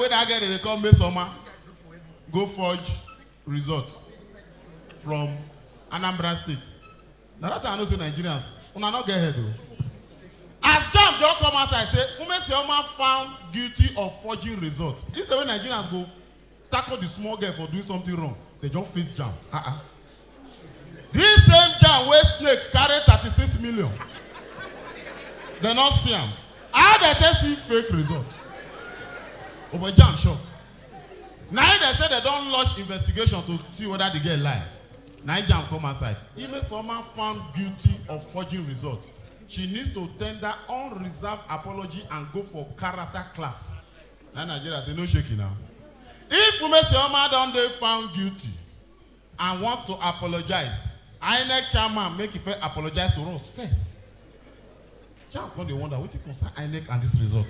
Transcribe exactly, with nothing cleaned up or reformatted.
That girl dey call Mesoma go forge result from Anambra State. Na that time I know say Nigerians, una no get head o. As JAMB just come outside say Umesioma found guilty of forging result. This is the way Nigerians go tackle the small girl for doing something wrong. They just face JAMB. Uh-uh. This same JAMB wey snake carry thirty-six million. They no see am. How they take see fake result? Oh, but JAMB shock. Na im they say they don launch investigation to see whether the girl lie. Na im JAMB come outside. Umesioma found guilty of forging result. She needs to tender unreserved apology and go for character class. Na Nigeria say no shaking now. If Umesioma don dey found guilty and want to apologize, INEC chairman make e first apologize to us first. JAMB come dey wonder wetin concern INEC and this result.